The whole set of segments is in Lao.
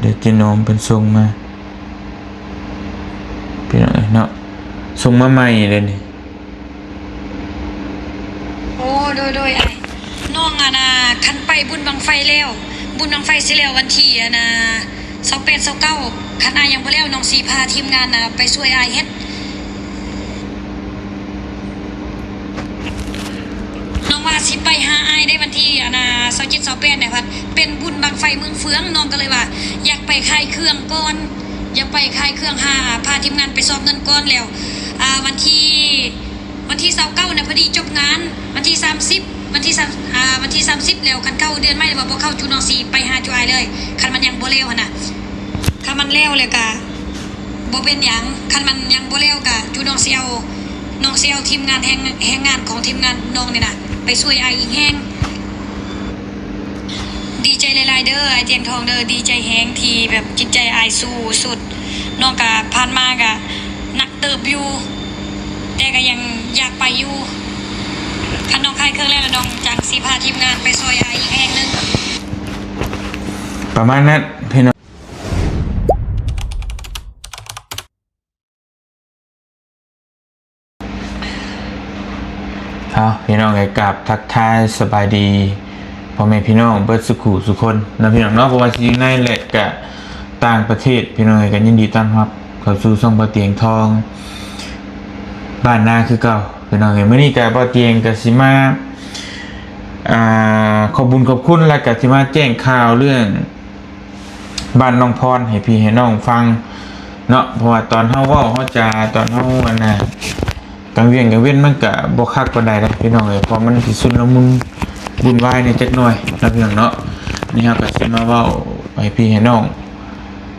ດຽວເຈນ້ອງເພິ່ນສົ່ງມາ ພີ່ນ້ອງເອີຍເນາະ ສົ່ງມາໃໝ່ເດ້ນີ້. ໂອ້ ໂດຍ ໂດຍ ອ້າຍ ນ້ອງ ອັນນ່າ ຄັນໄປບຸນບັ້ງໄຟແລ້ວ ບຸນບັ້ງໄຟຊິແລ້ວວັນທີ ອັນນ່າ ຊາວແປດ ຊາວເກົ້າ ຄັນອ້າຍຍັງບໍ່ແລ້ວ ນ້ອງຊິພາທີມງານ ອ່າ ໄປຊ່ວຍອ້າຍເຮັດ. ນ້ອງວ່າຊິໄປຫາອ້າຍໃນວັນທີ ອັນນ່າ ຊາວເຈັດ ຊາວແປດ ນະ ພັດເປັນບຸນບັ້ງໄຟເມືອງເຟືອງ ນ້ອງກໍເລີຍວ່າຢາກໄປຂາຍເຄື່ອງກ່ອນ ຢາກໄປຂາຍເຄື່ອງ ຫາພາທີມງານໄປຊອກເງິນກ່ອນ ແລ້ວ ອ່າ ວັນທີ ວັນທີຊາວເກົ້ານະ ພໍດີຈົບງານ ວັນທີສາມສິບ ວັນທີສາມ ອ່າ ວັນທີສາມສິບ ແລ້ວຄັນເຂົ້າເດືອນໃໝ່ ຫຼືວ່າບໍ່ເຂົ້າ ຈູນ້ອງຊິໄປຫາຈູອ້າຍເລີຍ ຄັນມັນຍັງບໍ່ແລ້ວຫັ້ນນະ. ຄັນມັນແລ້ວແລ້ວກະບໍ່ເປັນຫຍັງ ຄັນມັນຍັງບໍ່ແລ້ວກະ ຈູນ້ອງຊິເອົາ ນ້ອງຊິເອົາທີມງານແຮງ ແຮງງານຂອງທີມງານນ້ອງນີ້ນະ ໄປຊ່ວຍອ້າຍອີກແຮງ. ດີໃຈຫຼາຍໆເດີ ອ້າຍຕຽງທອງເດີ ດີໃຈແຮງທີ່ແບບຈິດໃຈອ້າຍສູ້ສຸດ. ນ້ອງກະຜ່ານມາກະໜັກເຕີບຢູ່ ແຕ່ກະຍັງຢາກໄປຢູ່. ຄັນນ້ອງຂາຍເຄື່ອງແລ້ວ ນ້ອງຈັ່ງຊິພາທີມງານໄປຊ່ອຍອ້າຍອີກແຮງໜຶ່ງ. ປະມານນັ້ນພີ່ນ້ອງ. ເອົາ ພີ່ນ້ອງເອີຍ ກາບທັກທາຍສະບາຍດີພໍ່ແມ່ພີ່ນ້ອງເບິດສູ່ຄູ່ສູ່ຄົນເນາະ ພີ່ນ້ອງເນາະ ບໍ່ວ່າຊິຢູ່ໃນ ແລະ ກະຕ່າງປະເທດ ພີ່ນ້ອງເອີຍ ກະຍິນດີຕ້ອນຮັບເຂົ້າສູ່ຊ່ອງບ່າວຕຽງທອງບ້ານນາຄືເກົ່າ ພີ່ນ້ອງເອີຍ. ມື້ນີ້ກະບ່າວຕຽງກະຊິມາ ອ່າ ຂອບບຸນຂອບຄຸນ ແລະ ກະຊິມາແຈ້ງຂ່າວເລື່ອງ ບ້ານໜອງພອນໃຫ້ພີ່ໃຫ້ນ້ອງຟັງເນາະ ເພາະວ່າຕອນເຮົາເວົ້າເຮົາຈາ ຕອນເຮົາ ອັນນ່າ ກາງວຽນກາງເວັນມັນກະບໍ່ຄັກປານໃດເດ້ພີ່ນ້ອງເອີຍ ເພາະມັນຊິຊຸນລະມຸນວຸ່ນວາຍແດ່ຈັກໜ່ອຍເນາະ ພີ່ນ້ອງເນາະ. ນີ້ເຮົາກະຊິມາເວົ້າໃຫ້ພີ່ໃຫ້ນ້ອງ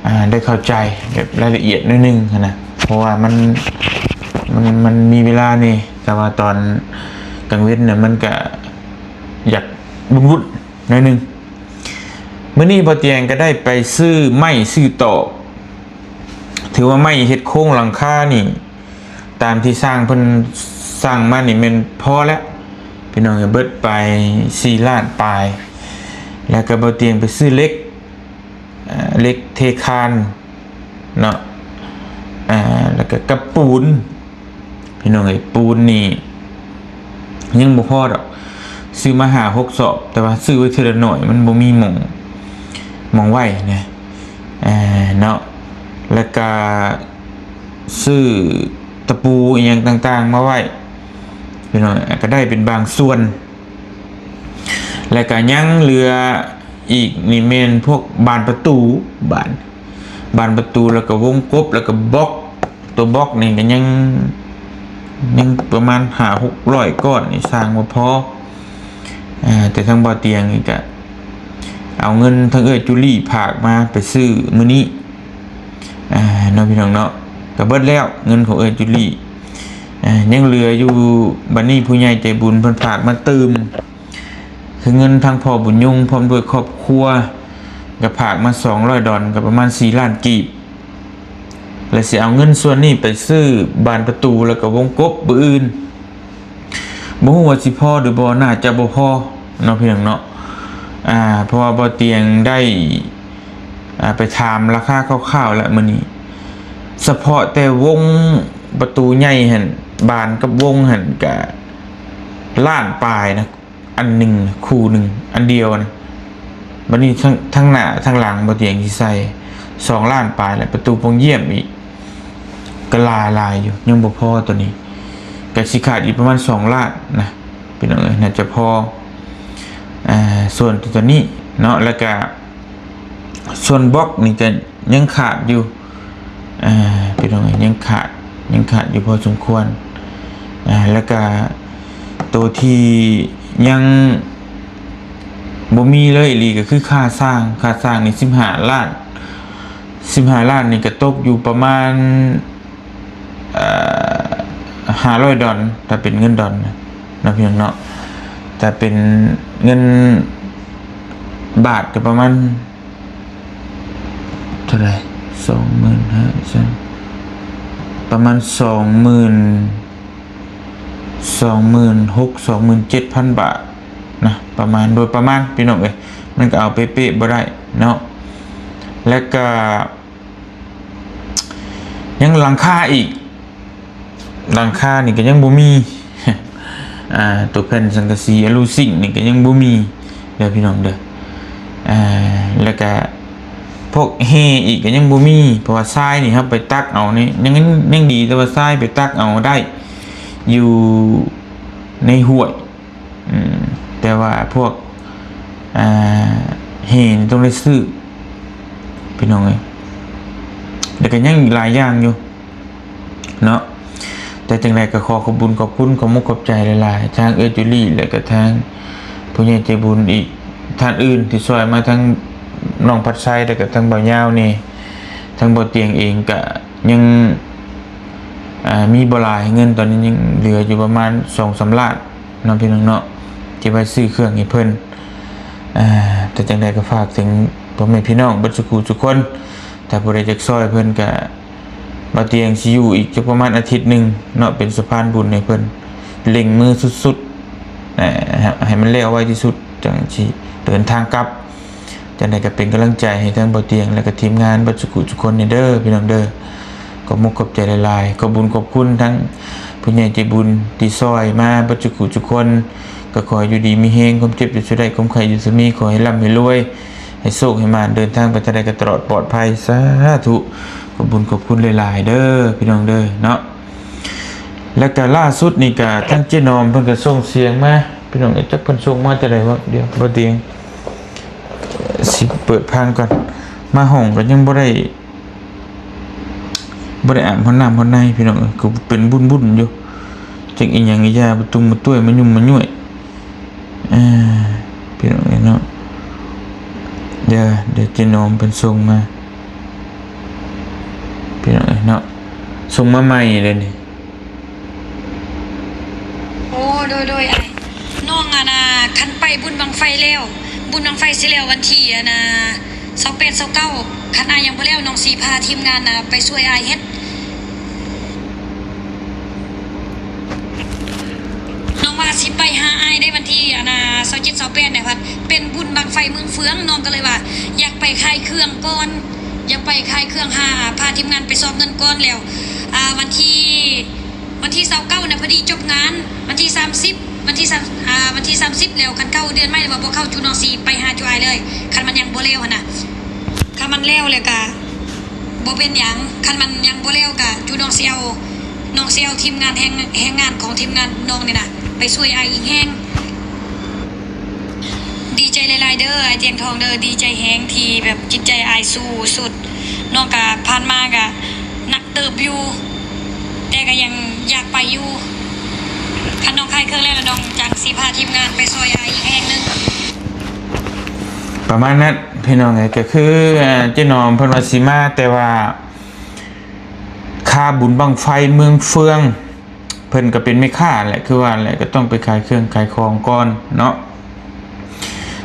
ອ່າ ໄດ້ເຂົ້າໃຈແບບລາຍລະອຽດໜ້ອຍໜຶ່ງຫັ້ນນະ ເພາະວ່າມັນ ມັນ ມັນມີເວລາແດ່ ແຕ່ວ່າຕອນກາງເວັນນະ ມັນກະຢາກວຸ່ນໆໜ້ອຍໜຶ່ງ. ມື້ນີ້ບ່າວຕຽງກໍໄດ້ໄປຊື້ໄມ້ຊື້ຕອກ ຖືວ່າໄມ້ເຮັດໂຄງຫຼັງຄານີ້ ຕາມທີ່ຊ່າງເພິ່ນສັ່ງມານີ້ແມ່ນພໍແລ້ວ ພີ່ນ້ອງເອີຍ ເບິດໄປສີ່ລ້ານປາຍ. ແລ້ວກໍບ່າວຕຽງໄປຊື້ເຫຼັກ ເຫຼັກເທຄານເນາະ ແລ້ວກໍກັບປູນ ພີ່ນ້ອງເອີຍ ປູນນີ້ຍັງບໍ່ພໍດອກ ຊື້ມາຫ້າຫົກສອບ ແຕ່ວ່າຊື້ໄວ້ເທື່ອລະໜ້ອຍ ມັນບໍ່ມີໝ່ອງ ໝ່ອງໄວ້ນະ ເນາະ ແລ້ວກະຊື້ຕະປູອີ່ຫຍັງຕ່າງໆມາໄວ້ ພີ່ນ້ອງ ກໍໄດ້ເປັນບາງສ່ວນ ແລ້ວກະຍັງເຫຼືອອີກນີ້ແມ່ນພວກບານປະຕູ ບານ ບານປະຕູ ແລ້ວກໍວົງກົບ ແລ້ວກໍບລັອກ ຕົວບລັອກນີ້ກໍຍັງ ຍັງປະມານຫ້າຫົກຮ້ອຍກ້ອນນີ້ ຊ່າງວ່າພໍ ແຕ່ທາງບ່າວຕຽງນີ້ກະເອົາເງິນທາງເອື້ອຍຈູລີ້ຝາກມາໄປຊື້ມື້ນີ້ ເນາະ ພີ່ນ້ອງເນາະ ກໍເບິດແລ້ວເງິນຂອງເອື້ອຍຈູລີ້ ຍັງເຫຼືອຢູ່ ບັດນີ້ຜູ້ໃຫຍ່ໃຈບຸນເພິ່ນຝາກມາຕື່ມ ຄືເງິນທາງພໍ່ບຸນຍົງພ້ອມດ້ວຍຄອບຄົວ ກໍຝາກມາສອງຮ້ອຍດອນ ກໍປະມານສີ່ລ້ານກີບ ແລະ ຊິເອົາເງິນສ່ວນນີ້ໄປຊື້ບານປະຕູ ແລ້ວກໍວົງກົບມື້ອື່ນ. ບໍ່ຮູ້ວ່າຊິພໍຫຼືບໍ່ ໜ້າຈະບໍ່ພໍເນາະ ພີ່ນ້ອງເນາະ ເພາະວ່າບ່າວຕຽງໄດ້ ໄປຖາມລາຄາຄ່າວໆແລ້ວມື້ນີ້ ສະເພາະແຕ່ວົງປະຕູໃຫຍ່ຫັ້ນ ບານກັບວົງຫັ້ນກະລ້ານປາຍນະ ອັນໜຶ່ງ ຄູ່ໜຶ່ງ ອັນດຽວນະ ບັດນີ້ທັງ ທັງໜ້າທັງຫຼັງບ່າວຕຽງຊິໃສ່ສອງລ້ານປາຍ ແລະ ປະຕູປ່ອງຢ້ຽມອີກ ກໍຫຼາຍ ຫຼາຍຢູ່ ຍັງບໍ່ພໍໂຕນີ້ ກໍຊິຂາດອີກປະມານສອງລ້ານນະ ພີ່ນ້ອງເອີຍ ໜ້າຈະພໍ ອ່າ ສ່ວນໂຕນີ້ເນາະ ແລ້ວກະສ່ວນບລັອກນີ້ກະຍັງຂາດຢູ່ ອ່າ ພີ່ນ້ອງເອີຍ ຍັງຂາດ ຍັງຂາດຢູ່ພໍສົມຄວນ ອ່າ ແລ້ວກະໂຕທີ່ຍັງບໍ່ມີເລີຍອີ່ຫຼີກໍຄືຄ່າສ້າງ ຄ່າສ້າງນີ້ສິບຫ້າລ້ານ ສິບຫ້າລ້ານນີ້ກໍຕົກຢູ່ປະມານ ເອີ ຫ້າຮ້ອຍດອນ ຖ້າເປັນເງິນດອນນະ ເນາະ ພີ່ນ້ອງເນາະ ຖ້າເປັນເງິນບາດກໍປະມານເທົ່າໃດ ສອງໝື່ນຫ້າ ປະມານສອງໝື່ນ ສອງໝື່ນຫົກ ສອງໝື່ນເຈັດພັນບາດນະ ປະມານ ໂດຍປະມານ ພີ່ນ້ອງເອີຍ ມັນກໍເອົາເປະໆບໍ່ໄດ້ເນາະ ແລ້ວກະຍັງຫຼັງຄາອີກ ຫຼັງຄານີ້ກະຍັງບໍ່ມີ ອ່າ ຕົວແຜ່ນສັງກະສີອະລູຊິງນີ້ກະຍັງບໍ່ມີເດີພີ່ນ້ອງເດີ ອ່າ ແລ້ວກະພວກແຮ່ອີກກະຍັງບໍ່ມີ ເພາະວ່າຊາຍນີ້ເຮົາໄປຕັກເອົານີ້ ຍັງ ຍັງດີແຕ່ວ່າຊາຍໄປຕັກເອົາໄດ້ຢູ່ໃນຫ້ວຍ ອືມ ແຕ່ວ່າພວກ ອ່າ ແຮ່ນີ້ຕ້ອງໄດ້ຊື້ພີ່ນ້ອງເອີຍ ແລ້ວກະຍັງອີກຫຼາຍຢ່າງຢູ່ເນາະ ແຕ່ຈັ່ງໃດກະຂໍຂອບບຸນຂອບຄຸນ ຂອບມຸກຂອບໃຈຫຼາຍໆ ທາງເອື້ອຍຈູລີ ແລ້ວກະທາງຜູ້ໃຫຍ່ໃຈບຸນອີກທ່ານອື່ນທີ່ຊ່ອຍມາ ທັງນ້ອງພັດໄຊ ແລ້ວກະທາງບ່າວຍາວນີ້ ທາງບ່າວຕຽງເອງກະຍັງ ອ່າ ມີບໍ່ຫຼາຍ ເງິນຕອນນີ້ຍັງເຫຼືອຢູ່ປະມານສອງສາມລ້ານ ເນາະພີ່ນ້ອງເນາະ ເກັບໄວ້ຊື້ເຄື່ອງໃຫ້ເພິ່ນ ອ່າ ແຕ່ຈັ່ງໃດກໍຝາກເຖິງພໍ່ແມ່ພີ່ນ້ອງເບິດສູ່ຜູ້ສູ່ຄົນ ຖ້າຜູ້ໃດຢາກຊ່ອຍເພິ່ນກະ ບ່າວຕຽງຊິຢູ່ອີກຈັກປະມານອາທິດໜຶ່ງເນາະ ເປັນສະພານບຸນໃຫ້ເພິ່ນ ເລັ່ງມືສຸດໆ ໃຫ້ ໃຫ້ມັນແລ້ວໄວທີ່ສຸດ ຈັ່ງຊິເດີນທາງກັບ. ຈັ່ງໃດກໍເປັນກຳລັງໃຈໃຫ້ທັງບ່າວຕຽງ ແລະກໍທີມງານເບິດສູ່ຜູ້ສູ່ຄົນນີ້ເດີພີ່ນ້ອງເດີ ຂອບມຸກຂອບໃຈຫຼາຍໆ ຂອບບຸນຂອບຄຸນທັງຜູ້ໃຫຍ່ໃຈບຸນທີ່ຊ່ອຍມາເບິດສູ່ຜູ້ສູ່ຄົນ ກໍຂໍໃຫ້ຢູ່ດີມີແຮງ ຄວາມເຈັບຢ່າສູ່ໄດ້ ຄວາມໄຂ້ຢ່າສູ່ມີ ຂໍໃຫ້ລ່ຳໃຫ້ລວຍ ໃຫ້ໂຊກໃຫ້ໝານ ເດີນທາງໄປທາງໃດກໍຕະຫຼອດປອດໄພ ສາທຸ ຂອບບຸນຂອບຄຸນຫຼາຍໆເດີພີ່ນ້ອງເດີເນາະ. ແລ້ວກະລ່າສຸດນີ້ກະທາງເຈ້ນອມເພິ່ນກະສົ່ງສຽງມາ ພີ່ນ້ອງເອີຍ ຈັກເພິ່ນສົ່ງມາຈັ່ງໃດວະ ດຽວບໍ່ຕຽງຊິເປີດຟັງກ່ອນ ມາຫ້ອງກະຍັງບໍ່ໄດ້ ບໍ່ໄດ້ອາບຮອດນ້ຳຮອດໃນພີ່ນ້ອງເອີຍ ກະເປັນບຸ້ນໆຢູ່ ຈັກອີ່ຫຍັງອີ່ຢ່າ ບໍ່ຕຸ່ມບໍ່ຕ້ວຍ ມາຫຍຸ້ມມາຫຍ້ວຍ ເອີ ພີ່ນ້ອງເອີຍເນາະ ດຽວ ດຽວເຈ້ນອມເພິ່ນສົ່ງມາ ພີ່ນ້ອງເອີຍເນາະ ສົ່ງມາໃໝ່ເດ້ນີ້. ໂອ້ ໂດຍ ໂດຍ ອ້າຍ ນ້ອງ ອັນນ່າ ຄັນໄປບຸນບັ້ງໄຟແລ້ວ ບຸນບັ້ງໄຟຊິແລ້ວວັນທີ ອັນນ່າ ຊາວແປດ ຊາວເກົ້າ ຄັນອ້າຍຍັງບໍ່ແລ້ວ ນ້ອງຊິພາທີມງານນະໄປຊ່ວຍອ້າຍເຮັດ. ນ້ອງວ່າຊິໄປຫາອ້າຍໃນວັນທີ ອັນນ່າ ຊາວເຈັດ ຊາວແປດ ນະ ພັດເປັນບຸນບັ້ງໄຟເມືອງເຟືອງ ນ້ອງກໍເລີຍວ່າຢາກໄປຂາຍເຄື່ອງກ່ອນ ຢາກໄປຂາຍເຄື່ອງ ຫາພາທີມງານໄປຊອກເງິນກ່ອນ ແລ້ວ ອ່າ ວັນທີ ວັນທີຊາວເກົ້ານະ ພໍດີຈົບງານ ວັນທີສາມສິບ ວັນທີສາມ ອ່າ ວັນທີສາມສິບແລ້ວ ຄັນເຂົ້າເດືອນໃໝ່ ຫຼືວ່າບໍ່ເຂົ້າ ຈູນ້ອງຊິໄປຫາຈູອ້າຍເລີຍ ຄັນມັນຍັງບໍ່ແລ້ວຫັ້ນນະ ຄັນມັນແລ້ວແລ້ວກະບໍ່ເປັນຫຍັງ ຄັນມັນຍັງບໍ່ແລ້ວກະຈູນ້ອງຊິເອົາ ນ້ອງຊິເອົາທີມງານແຮງ ແຮງງານຂອງທີມງານນ້ອງນີ້ນະ ໄປຊ່ວຍອ້າຍອີກແຮງ. ດີໃຈຫຼາຍໆເດີ ອ້າຍຕຽງທອງເດີ ດີໃຈແຮງທີ່ແບບຈິດໃຈອ້າຍສູ້ສຸດ ນ້ອງກະຜ່ານມາກະໜັກເຕີບຢູ່ ແຕ່ກະຍັງຢາກໄປຢູ່ ຄັນນ້ອງຂາຍເຄື່ອງແລ້ວ ລະນ້ອງຈັ່ງຊິພາທີມງານໄປຊ່ອຍອ້າຍອີກແຮງໜຶ່ງ. ປະມານນັ້ນພີ່ນ້ອງເອີຍ ກະຄື ເອີ ເຈ້ນອມເພິ່ນວ່າຊິມາ ແຕ່ວ່າຄາບຸນບັ້ງໄຟເມືອງເຟືອງ ເພິ່ນກໍເປັນແມ່ຄ້າແຫຼະ ຄືວ່າແຫຼະ ກໍຕ້ອງໄປຂາຍເຄື່ອງຂາຍຂອງກ່ອນເນາະ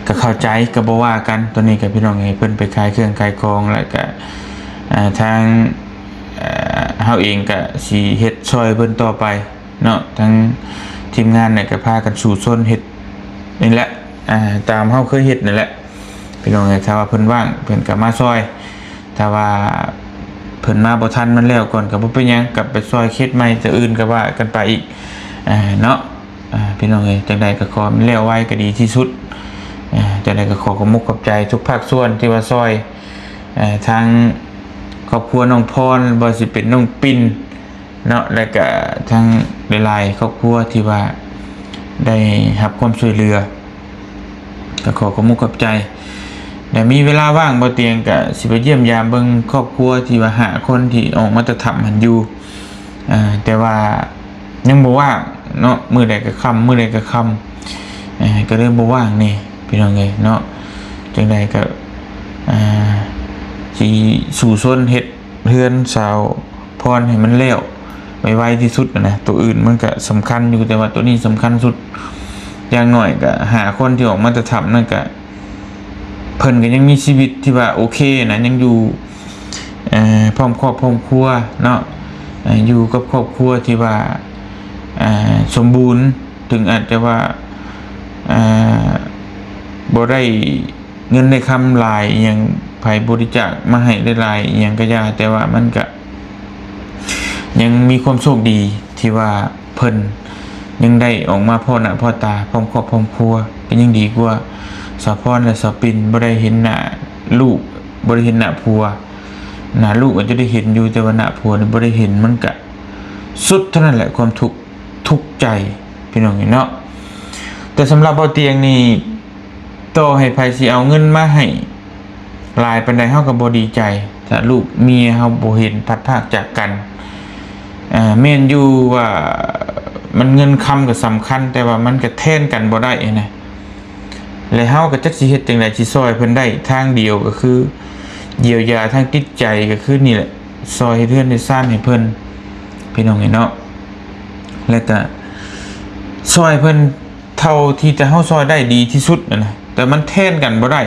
ກໍເຂົ້າໃຈ ກໍບໍ່ວ່າກັນ ໂຕນີ້ກໍພີ່ນ້ອງໃຫ້ເພິ່ນໄປຂາຍເຄື່ອງຂາຍຂອງ ແລ້ວກໍ ອ່າ ທາງ ເຮົາເອງກໍຊິເຮັດຊ່ອຍເພິ່ນຕໍ່ໄປເນາະ ທັງທີມງານນີ້ກໍພາກັນສູ້ຊົນເຮັດນີ້ແຫຼະ ອ່າ ຕາມເຮົາເຄີຍເຮັດນີ້ແຫຼະ ພີ່ນ້ອງເອີຍ ຖ້າວ່າເພິ່ນວ່າງ ເພິ່ນກໍມາຊ່ອຍ ຖ້າວ່າເພິ່ນມາບໍ່ທັນ ມັນແລ້ວກ່ອນກໍບໍ່ເປັນຫຍັງ ກັບໄປຊ່ອຍເຂດໃໝ່ ເທື່ອອື່ນກໍວ່າກັນໄປອີກ ອ່າ ເນາະ ອ່າ ພີ່ນ້ອງເອີຍ ຈັ່ງໃດກໍຂໍໃຫ້ມັນແລ້ວໄວກໍດີທີ່ສຸດ ອ່າ ຈັ່ງໃດກໍຂໍຂອບມຸກຂອບໃຈທຸກພາກສ່ວນທີ່ວ່າຊ່ອຍ ອ່າ ທາງຄອບຄົວນ້ອງພອນ ບໍ່ວ່າຊິເປັນນ້ອງປິນ ເນາະ ແລະກະທັງຫຼາຍໆຄອບຄົວທີ່ວ່າໄດ້ຮັບຄວາມຊ່ວຍເຫຼືອ ກໍຂໍຂອບມຸກຂອບໃຈ ແລະມີເວລາວ່າງ ບ່າວຕຽງກະຊິໄປຢ້ຽມຢາມເບິ່ງຄອບຄົວທີ່ວ່າຫ້າຄົນທີ່ອອກມາແຕ່ຖ້ຳຫັ້ນຢູ່ ອ່າ ແຕ່ວ່າຍັງບໍ່ວ່າງເນາະ ມື້ໃດກໍຄ່ຳ ມື້ໃດກໍຄ່ຳ ອ່າ ກໍເລີຍບໍ່ວ່າງແດ່ ພີ່ນ້ອງເອີຍເນາະ ຈັ່ງໃດກໍ ອ່າ ຊິສູ້ຊົນເຮັດ ເຮືອນສາວພອນໃຫ້ມັນແລ້ວໄວໆທີ່ສຸດນະ ໂຕອື່ນມັນກະສຳຄັນຢູ່ ແຕ່ວ່າໂຕນີ້ສຳຄັນສຸດ ຢ່າງໜ້ອຍກະຫ້າຄົນທີ່ອອກມາແຕ່ຖ້ຳນັ້ນກະ ເພິ່ນກະຍັງມີຊີວິດທີ່ວ່າໂອເຄນະ ຍັງຢູ່ ເອີ ພ້ອມຄອບພ້ອມຄົວເນາະ ເອີ ຢູ່ກັບຄອບຄົວທີ່ວ່າ ເອີ ສົມບູນ ເຖິງອາດຈະວ່າ ເອີ ບໍ່ໄດ້ ເງິນໄດ້ຄຳຫຼາຍອີ່ຫຍັງ ໃຜບໍລິຈາກມາໃຫ້ຫຼາຍໆອີ່ຫຍັງກໍຢ່າ ແຕ່ວ່າມັນກະຍັງມີຄວາມໂຊກດີທີ່ວ່າເພິ່ນຍັງໄດ້ອອກມາພໍ້ໜ້າພໍ້ຕາພ້ອມຄອບພ້ອມຄົວ ກໍຍັງດີກວ່າສາວພອນ ແລະ ສາວປິນບໍ່ໄດ້ເຫັນໜ້າລູກ ບໍ່ໄດ້ເຫັນໜ້າຜົວ. ໜ້າລູກອາດຈະໄດ້ເຫັນຢູ່ ແຕ່ວ່າໜ້າຜົວນີ້ບໍ່ໄດ້ເຫັນ ມັນກະສຸດເທົ່ານັ້ນແຫຼະ ຄວາມທຸກ ທຸກໃຈ ພີ່ນ້ອງເອີຍເນາະ. ແຕ່ສຳລັບເບົາຕຽງນີ້ ຕໍ່ໃຫ້ໃຜຊິເອົາເງິນມາໃຫ້ຫຼາຍປານໃດ ເຮົາກໍບໍ່ດີໃຈ ຖ້າລູກເມຍເຮົາບໍ່ເຫັນພັດພາກຈາກກັນ. ແມ່ນຢູ່ວ່າມັນເງິນຄຳກໍສຳຄັນ ແຕ່ວ່າມັນກໍແທນກັນບໍ່ໄດ້ນະ. ແລະເຮົາກໍຈັກຊິເຮັດຈັ່ງໃດຊິຊ່ອຍເພິ່ນໄດ້ ທາງດຽວກໍຄືຢຽວຢາທາງຈິດໃຈ ກໍຄືນີ້ແຫຼະ ຊ່ອຍເຮັດເຮືອນເຮັດຊານໃຫ້ເພິ່ນ ພີ່ນ້ອງເອີຍເນາະ. ແລະກະຊ່ອຍເພິ່ນເທົ່າທີ່ແຕ່ເຮົາຊ່ອຍໄດ້ດີທີ່ສຸດນະ ແຕ່ມັນແທນກັນບໍ່ໄດ້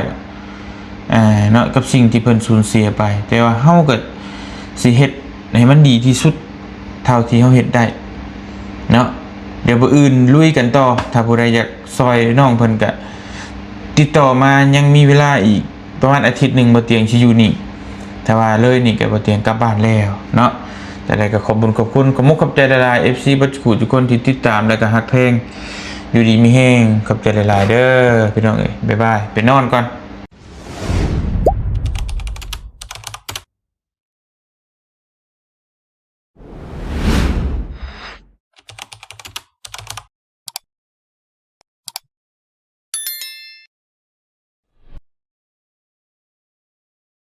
ເນາະ ກັບສິ່ງທີ່ເພິ່ນສູນເສຍໄປ. ແຕ່ວ່າເຮົາກໍຊິເຮັດໃຫ້ມັນດີທີ່ສຸດເທົ່າທີ່ເຮົາເຮັດໄດ້ເນາະ. ດຽວມື້ອື່ນລຸຍກັນຕໍ່ ຖ້າຜູ້ໃດຢາກຊ່ອຍນ້ອງເພິ່ນກໍຕິດຕໍ່ມາ ຍັງມີເວລາອີກປະມານອາທິດໜຶ່ງ ເບົາຕຽງຊິຢູ່ນີ້ ຖ້າວ່າເລີຍນີ້ກໍເບົາຕຽງກັບບ້ານແລ້ວເນາະ. ຈັ່ງໃດກໍຂອບບຸນຂອບຄຸນ ຂອບມຸກຂອບໃຈຫຼາຍໆ ເອັຟຊີ ເບິດທຸກຜູ້ທຸກຄົນທີ່ຕິດຕາມ ແລະກໍຮັກແພງ. ຢູ່ດີມີແຮງ ຂອບໃຈຫຼາຍໆເດີພີ່ນ້ອງເອີຍ. ບາຍບາຍ ໄປນອນກ່ອນ.